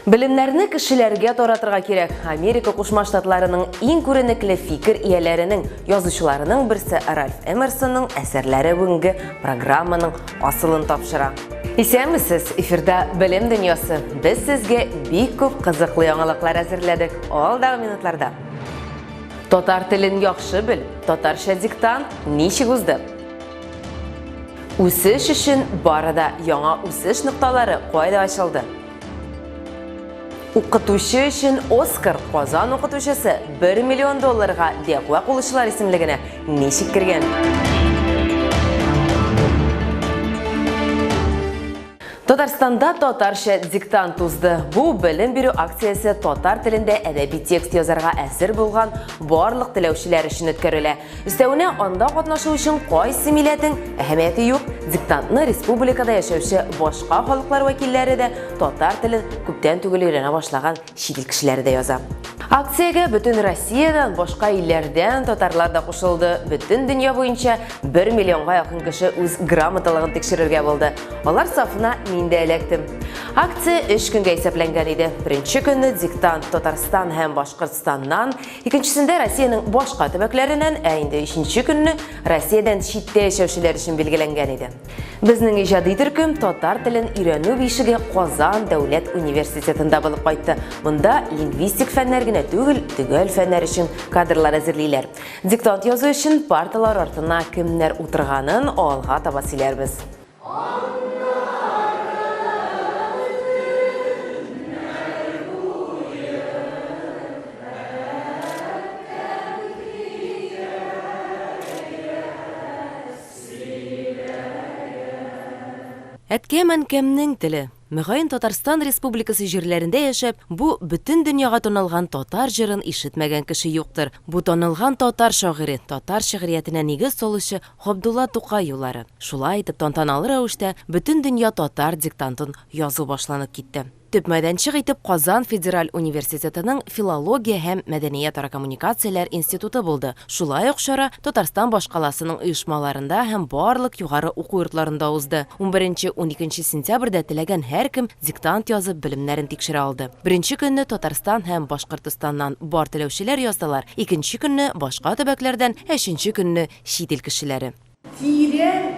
Белемнәрне кешеләргә таратырга кирәк. Америка Кушма Штатларының иң күренекле фикер ияләренең, язучыларының берсе Ральф Эмерсонның әсәрләре бүгенге программаның асылын тапшыра. Исәнмесез, эфирда Белем дөньясы. Без сезгә бик күп кызыклы яңалыклар әзерләдек. Алдагы минутларда. Татар телен яхшы бел, татарча диктант ничек узды? Үсеш өчен бары да яңа үсеш нокталары кайда ачылды? Укытучы өчен Оскар Казан укытучысы 1 миллион долларга дәгъва кылучылар исемлегенә ничек кергән? Татарстанда татарча диктант узды. Бу белем бирү акциясе татар телендә әдәби текст язарга әзер булган барлык теләүчеләр өчен үткәрелә. Өстәвенә, анда катнашу өчен кайсы милләтең әһәмияте юк. Диктантны республикада яшәүче башка халыклар вәкилләре дә, татар телен күптән түгел өйрәнә башлаган чит ил кешеләре дә яза. Акциягә бөтен Россиядән, башка илләрдән татарлар да кушылды. Бөтен дөнья буенча 1 миллионга якын кеше үз грамоталыгын тикшерергә булды. Алар сафына мин дә эләктем. Акция өч көнгә исәпләнгән иде. Беренче көнне диктант Татарстан һәм Башкортстаннан, икенчесендә Россиянең башка төбәкләреннән, ә инде өченче көнне Россиядән читтә яшәүчеләр өчен билгеләнгән иде. Безнең иҗади төркем татар телен өйрәнү бишеге Казан дәүләт университетында булып кайтты. Монда лингвистик фәннәр генә түгел, төгәл фәннәр өчен кадрлар әзерлиләр. Диктант язу өчен парталар артына кемнәр утырганын алга таба сөйләрбез. Әткәм-әнкәмнең теле. Мөгаен, Татарстан Республикасы җирләрендә яшәп, бу бөтен дөньяга танылган татар җырын ишетмәгән кеше юктыр. Бу танылган татар шагыйре, татар шигъриятенә нигез салучы Габдулла Тукай юллары. Шулай итеп, тантаналы рәвештә Бөтендөнья татар диктантын язу башланып китте. Төп мәйданчык итеп Казан федераль университетының Филология һәм мәдәниятара коммуникацияләр институты булды. Шулай ук чара Татарстан башкаласының оешмаларында һәм барлык югары уку йортларында узды. Унберенче-уникенче сентябрьдә теләгән һәркем диктант язып белемнәрен тикшерә алды. Беренче көнне Татарстан һәм Башкортостаннан бар теләүчеләр яздылар, икенче көнне, башка төбәкләрдән, ә өченче көнне, чит ил кешеләре. Тирән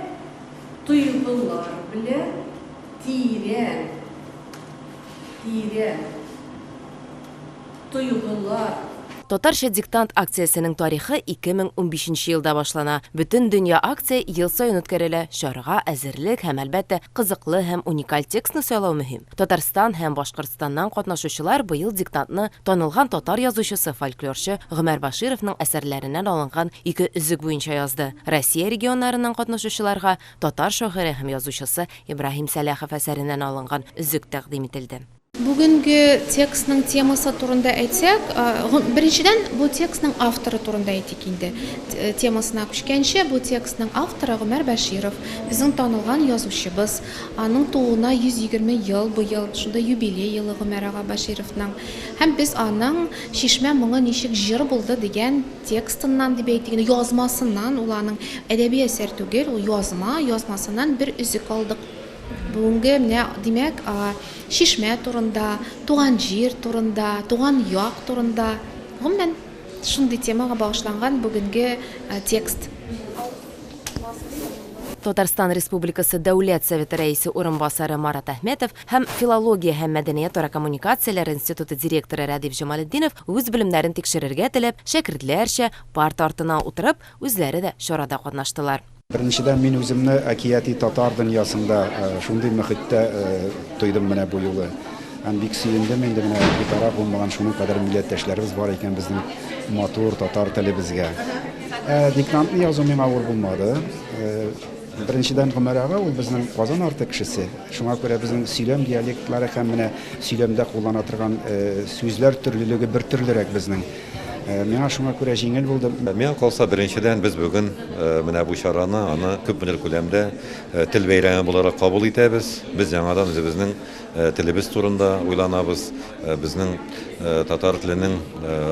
тойгылар белән, тирән, тирән тойгылар. Татарча диктант акциясенең тарихы 2015 нче елда башлана. Бөтендөнья акция ел саен үткәрелә. Чарага әзерлек һәм, әлбәттә, кызыклы һәм уникаль текстны сайлау мөһим. Татарстан һәм Башкортстаннан катнашучылар быел диктантны танылган татар язучысы, фольклорчы Гомәр Башировның әсәрләреннән алынган ике өзек буенча язды. Россия регионнарыннан катнашучыларга татар шагыйре һәм язучысы Ибраһим Сәләхов әсәреннән алынган өзек тәкъдим ителде. Бүгенге текстның темасы турында әйтсәк, беренчедән, бу текстның авторы турында әйтик инде. Темасына күчкәнче, бу текстның авторы Гомәр Бәширов, безнең танылган язучыбыз. Аның тууына 120 ел быел, шунда юбилей елы Гомәр ага Бәшировның. Һәм без аның Чишмә моңы ничек җыр булды дигән текстыннан дип әйтик инде, язмасыннан, ул аның әдәби әсәр түгел, ул язма, язмасыннан бер өзек алдык. Бүгенге менә, димәк, чишмә турында, туган җир турында, туган як турында, гомумән, шундый темага багышланган бүгенге текст. Татарстан Республикасы Дәүләт Советы Рәисе урынбасары Марат Әхмәтов һәм Филология һәм мәдәниятара коммуникацияләр институты директоры Рәдиф Җамалетдинов үз белемнәрен тикшерергә теләп, шәкертләрчә парта артына утырып, үзләре дә чарада катнаштылар. Беренчедән, мин үземне әкияти татар дөньясында, шундый мөхиттә тойдым менә бу юлы. Һәм бик сөендем инде менә битараф булмаган шуның кадәр милләттәшләребез бар икән безнең матур татар телебезгә. Ә диктантны язу миңа авыр булмады. Беренчедән, Гомәр ага ул безнең Казан арты кешесе. Шуңа күрә безнең сөйләм диалектлары һәм менә сөйләмдә куллана торган сүзләр төрлелеге бер төрлерәк безнең. Миңа шуңа күрә җиңел булды. Миңа калса, беренчедән, без бүген менә бу чараны, аны күпмедер күләмдә тел бәйрәме буларак кабул итәбез. Без яңадан үзебезнең телебез турында уйланабыз, безнең татар теленең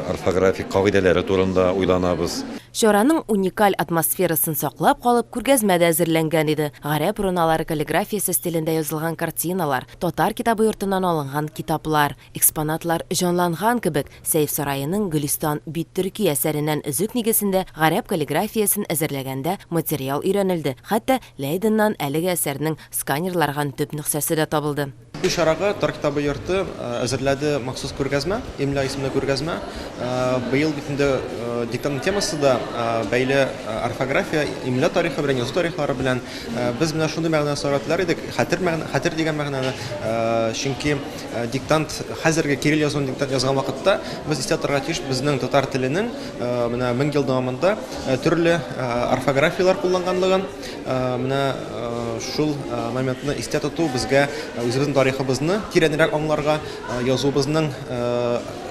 орфографик кагыйдәләре турында уйланабыз. Чараның уникаль атмосферасын саклап калып, күргәзмә дә әзерләнгән иде. Гарәп руналары каллиграфиясе стилендә язылган картиналар, Татар китабы йортыннан алынган китаплар, экспонатлар җанланган кебек, Сәйф Сараиның Гөлистан бит төрки әсәреннән өзек нигезендә гарәп каллиграфиясен әзерләгәндә материал өйрәнелде, хәтта Лейденнан әлеге әсәрнең сканерларган төп нөхсәсе дә табылды. Бу чарага Тар китабы йорты әзерләде махсус күргәзмә, Имля исемле күргәзмә. Быел бит инде диктантның темасы да бәйле орфография, имля тарихы белән, язу тарихлары белән. Без менә шундый мәгънә сорарга теләр идек, хәтер мәгънә, хәтер дигән мәгънәне. Чөнки диктант хәзерге кирилл язуын диктант язган вакытта без истә тотарга тиеш безнең татар теленең менә 1000 ел дәвамында төрле орфографияләр кулланганлыгын. Менә шул моментны истә тоту безгә үзебезнең тарихыбызны тирәнрәк аңларга, язуыбызның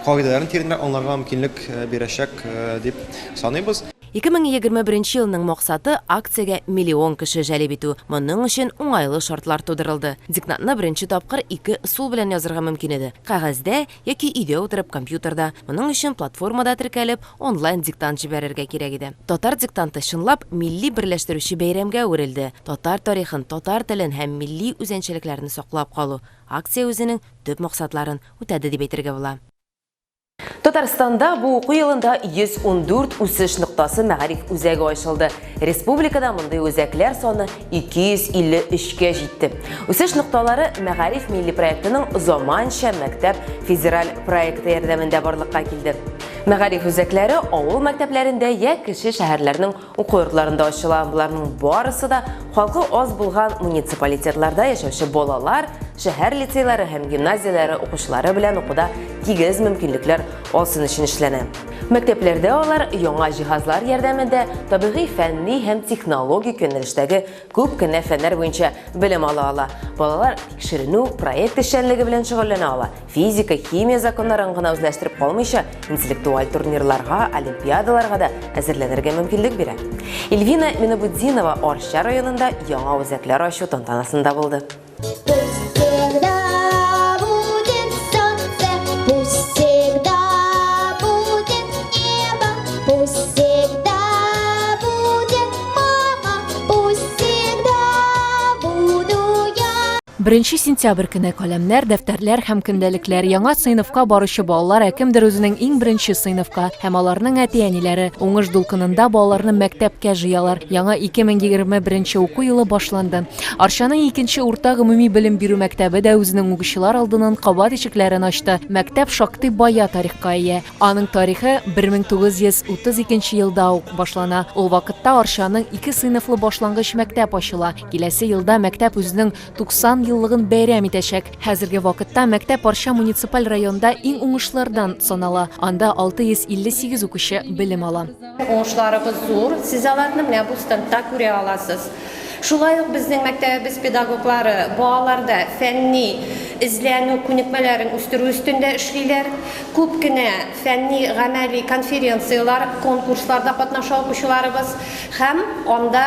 кагыйдәләрен тирәнрәк аңларга мөмкинлек бирәчәк дип саныйбыз. 2021 елның максаты, акциягә миллион кеше җәлеп итү. Моның өчен уңайлы шартлар тудырылды. Диктантны беренче тапкыр ике ысул белән язырга мөмкин иде, кәгазьдә яки өйдә утырып компьютерда. Моның өчен платформада теркәлеп, онлайн диктант җибәрергә кирәк иде. Татар диктанты чынлап милли берләштерүче бәйрәмгә әверелде. Татар тарихын, татар телен һәм милли үзенчәлекләрне саклап калу. Акция үзенең төп максатларын үтәде дип әйтергә була. Татарстанда бу уку елында 114 үсеш ноктасы мәгариф үзәге ачылды. Республикада мондый үзәкләр саны 253-кә җитте. Үсеш нокталары Мәгариф милли проектының Заманча мәктәп федераль проекты ярдәмендә барлыкка килде. Мәгариф үзәкләре авыл мәктәпләрендә я кече шәһәрләрнең уку йортларында ачыла. Боларның барысы да халкы аз булган муниципалитетларда яшәүче балалар, шәһәр лицейлары һәм гимназияләре укучылары белән укуда тигез мөмкинлекләр алсын өчен эшләнә. Мәктәпләрдә алар яңа җиһазлар ярдәмендә табигый фәнни һәм технологик юнәлештәге күп кенә фәннәр буенча белем ала ала. Балалар тикшеренү, проект эшчәнлеге белән шөгыльләнә ала. Физика, химия законнарын гына үзләштереп калмыйча, интеллектуаль турнирларга, олимпиадаларга да әзерләнергә мөмкинлек бирә. Эльвина Минабутдинова Арча районында яңа үзәкләр ачу тантанасында булды. Пусть всегда будет солнце, пусть всегда будет небо, пусть всегда будет мама, пусть всегда буду я. Беренче сентябрь көне каләмнәр, дәфтәрләр һәм көндәлекләр яңа сыйныфка баручы балалар, ә кемдер үзенең иң беренче сыйныфка һәм аларның әти-әниләре уңыш дулкынында балаларны мәктәпкә җыялар. Яңа 2021 уку елы башланды. Арчаның икенче урта гомуми белем бирү мәктәбе дә үзенең укучылар алдыннан кабат ишекләрен ачты. Мәктәп шактый бая тарихка ия. Аның тарихы 1932 елда ук башлана. Ул вакытта Арчаның ике сыйныфлы башлангыч мәктәп ачыла. Киләсе елда мәктәп үзенең 90 еллыгын бәйрәм итәчәк. Хәзерге вакытта мәктәп Арча муниципаль районында иң уңышлардан санала. Анда 658 укучы белем ала. Уңышларыбыз зур, сез аларны менә бу стендта күрә аласыз. Шулай ук безнең мәктәбебез педагоглары балаларда фәнни эзләнү күнекмәләрен үстерү өстендә эшлиләр. Күп кенә фәнни-гамәли конференцияләр, конкурсларда катнаша укучыларыбыз һәм анда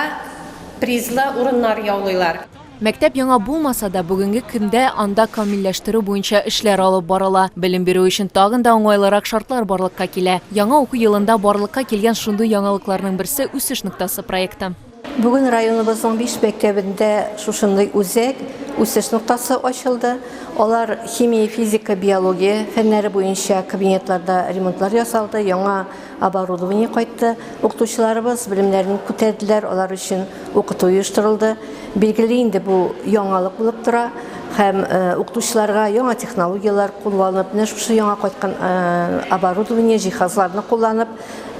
призлы урыннар яулыйлар. Мәктәп яңа булмаса да, бүгенге көндә анда камилләштерү буенча эшләр алып барыла. Белем бирү өчен тагын да уңайлырак шартлар барлыкка килә. Яңа уку елында барлыкка килгән шундый яңалыкларның берсе Үсеш ноктасы проекты. Бүген районыбызның биш мәктәбендә шушындый үзәк, үсеш ноктасы ачылды. Алар химия, физика, биология фәннәре буенча кабинетларда ремонтлар ясалды, яңа оборудование кайтты. Укытучыларыбыз белемнәрен күтәрделәр, алар өчен укыту оештырылды. Билгеле инде бу яңалык булып тора һәм укытучыларга яңа технологияләр кулланып, менә шушы яңа кайткан оборудование, җиһазларны кулланып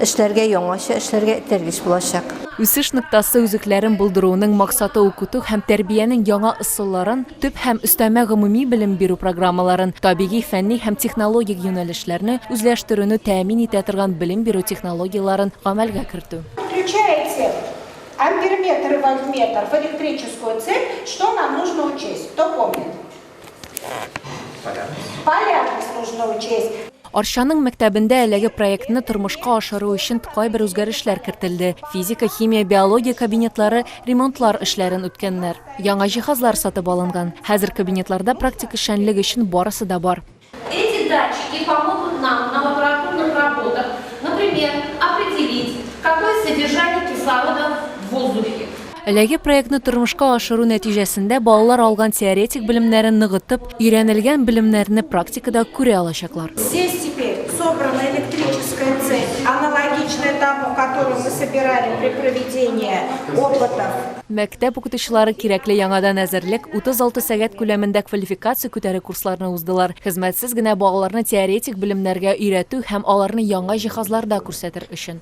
эшләргә, яңача эшләргә этәргеч булачак. Үсеш ноктасы үзәкләрен булдыруның максаты укыту һәм тәрбиянең яңа ысулларын, төп һәм өстәмә гомуми белем бирү программаларын, табигый, фәнни һәм технологик юнәлешләрне үзләштерүне тәэмин итә торган белем бирү технологияләрен гамәлгә кертү. Включаете амперметр и вольтметр в электрическую цепь, что нам нужно учесть? Кто помнит? Полярность. Полярность нужно учесть. Арчаның мәктәбендә әлеге проектны тормышка ашыру өчен кайбер үзгәрешләр кертелде. Физика, химия, биология кабинетлары ремонтлар эшләрен үткәннәр. Яңа җиһазлар сатып алынган. Хәзер кабинетларда практик эшчәнлек өчен барысы да бар. Эти датчики помогут нам на лабораторных работах, например, определить, какое содержание кислорода в воздухе. Әлеге проектны тормышка ашыру нәтиҗәсендә балалар алган теоретик белемнәрен ныгытып, өйрәнелгән белемнәрне практикада күрә алачаклар. Здесь теперь собрана электрическая цепь, аналогичная тому, которую мы собирали при проведении опытов. Мәктәп укытучылары кирәкле яңадан әзерлек, 36 сәгать күләмендә квалификация күтәрү курсларына уздылар. Хезмәтсез генә балаларны теоретик белемнәргә өйрәтү һәм аларны яңа җиһазларда күрсәтер өчен.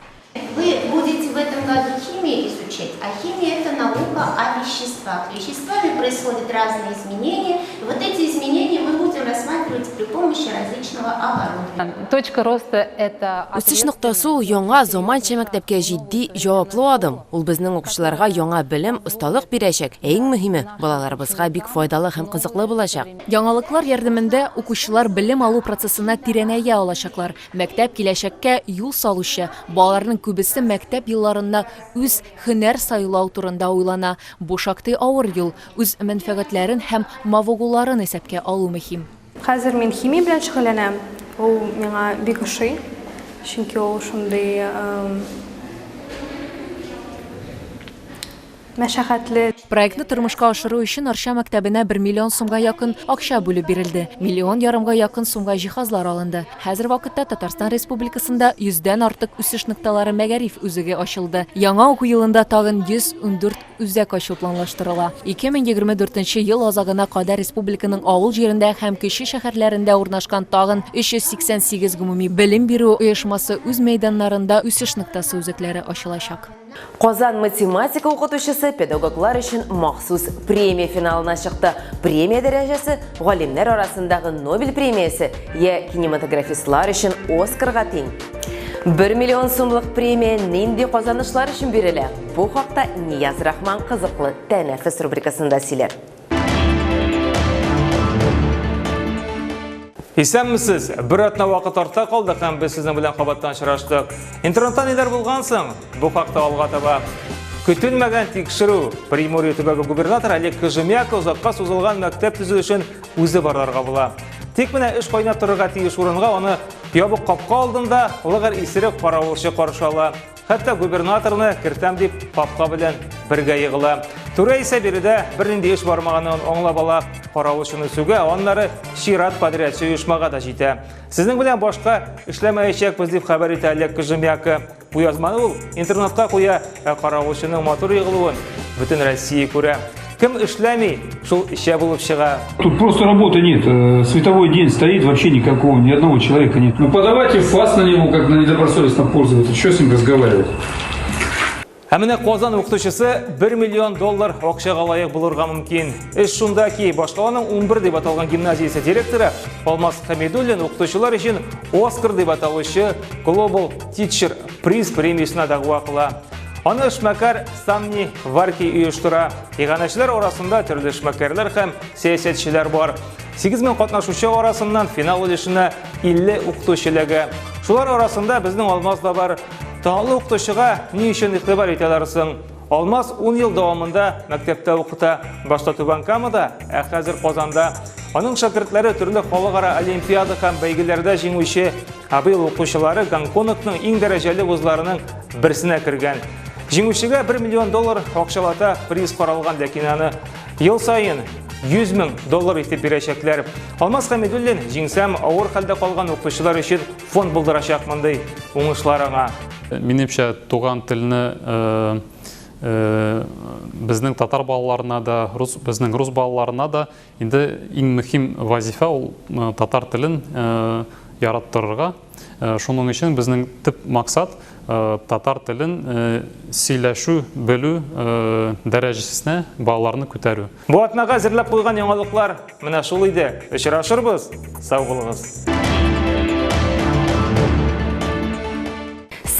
Вы будете в этом году химию изучать, а химия это наука о веществах. С веществами происходят разные изменения. И вот эти изменения мы будем рассматривать при помощи различного оборудования. Точка роста это Үсеш ноктасы ул яңа заманча мәктәпкә җитди, җаваплы адым. Ул безнең укучыларга яңа белем, осталык бирәчәк, ә иң мөһиме, балаларыбызга бик файдалы һәм кызыклы булачак. Яңалыклар ярдәмендә укучылар белем алу процессына тирәнәя алачаклар. Мәктәп киләчәккә юл салучы, балаларның күбесе мәктәп елларында үз һөнәр сайлау турында уйлана. Бу шактый авыр юл, үз мәнфәгатьләрен һәм мавыгуларын исәпкә алу мөһим. Хәзер мин химия белән шөгыльләнәм. Ул миңа бик ошый, чөнки ул шундый мәшәкатьле. Проектны тормышка ашыру өчен Арча мәктәбенә бер миллион сумга якын акча бүлеп бирелде. Миллион ярымга якын сумга җиһазлар алынды. Хәзер вакытта Татарстан Республикасында йөздән артык үсеш нокталары мәгариф үзеге ачылды. Яңа уку елында тагын 114 үзәк ачу планлаштырыла. 2024 нче ел азагына кадәр республиканың авыл җирендә һәм кече шәһәрләрендә урнашкан тагын 388 гомуми белем бирү оешмасы үз мәйданнарында үсеш ноктасы үзәкләре ачылачак. Казан математика укытучысы педагоглар өчен махсус премия финалына чыкты. Премия дәрәҗәсе галимнәр арасындагы Нобель премиясе я кинематографистлар өчен Оскарга тиң. 1 миллион сумлык премия нинди казанышлар өчен бирелә? Бу хакта Нияз Рахман кызыклы тәнәфес рубрикасында сөйләр. Исәнмесез! Бер атна вакыт артта калды һәм без сезнең белән кабаттан очраштык. Интернетта ниләр булган соң? Бу хакта алга таба. Көтелмәгән тикшерү. Приморье төбәге губернаторы Олег Кожемяко озакка сузылган мәктәп төзелешен үзе барларга була. Тик менә эш кайнап торырга тиеш урынга аны ябык капка алдында лыгыр исерек каравылчы каршы ала. Хәтта губернаторны кертәм дип капка белән бергә егыла. Түрә исә биредә бернинди эш бармаганын аңлап ала. Каравылчыны сүгә, аннары чират подрядчы оешмага да җитә. Сезнең белән башка эшләмәячәкбез дип хәбәр итә Олег Кожемяко. Бу язманы ул интернетка куя, ә каравылчының матур егылуын бөтен Россия күрә. Кем эшләми, шул эчә булып чыга. Тут просто работы нет. Э, световой день стоит, вообще никакого, ни одного человека нет. Ну подавайте фас на него, как на недобросовестного пользователя. Что с ним разговаривать? Ә менә Казан укытучысы 1 миллион доллар акчага лаек булырга мөмкин. Эш шунда ки, башкаланың 11 дип аталган гимназиясе директоры Алмаз Хамидуллин укытучылар өчен Оскар дип аталучы Global Teacher Prize премиясенә дәгъва кыла. Аны эшмәкәр Санни Варки оештыра. Иганәчеләр арасында төрле эшмәкәрләр һәм сәясәтчеләр бар. 8000 катнашучы арасыннан финал өлешенә 50 укытучы эләгә. Шулар арасында безнең Алмаз да бар. Талантлы укытучыга ни өчен игътибар итәләр соң? Алмаз 10 ел дәвамында мәктәптә укыта. Башта Түбән Камада, ә хәзер Казанда. Аның шәкертләре төрле халыкара олимпиада һәм бәйгеләрдә җиңүче. Ә быел укучылары Гонконгның иң дәрәҗәле вузларының берсенә кергән. Җиңүчегә 1 миллион доллар акчалата приз каралган, ләкин аны ел саен 100 мең доллар итеп бирәчәкләр. Алмаз Хәмидуллин җиңсәм, авыр хәлдә калган укытучылар өчен фонд булдырачакмын ди. Уңышлар аңа. Минемчә, туган телне э, э, безнең татар балаларына да, рус, безнең рус балаларына да Инде иң мөһим вазифа ул татар телен яраттырырга. Шуның өчен безнең төп максат татар телен сөйләшү, белү дәрәҗәсенә балаларны күтәрү. Бу атнага әзерләп куйган яңалыклар менә шул иде. Очрашырбыз, сау булыгыз!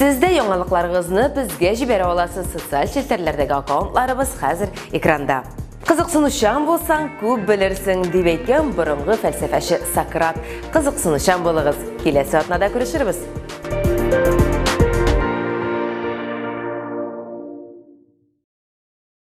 Сез дә яңалыкларыгызны безгә җибәрә аласыз. Социаль челтәрләрдәге аккаунтларыбыз хәзер экранда. Кызыксынучан булсаң, күп белерсең, дип әйткән борынгы фәлсәфәче Сократ. Кызыксынучан булыгыз. Киләсе атнада күрешербез.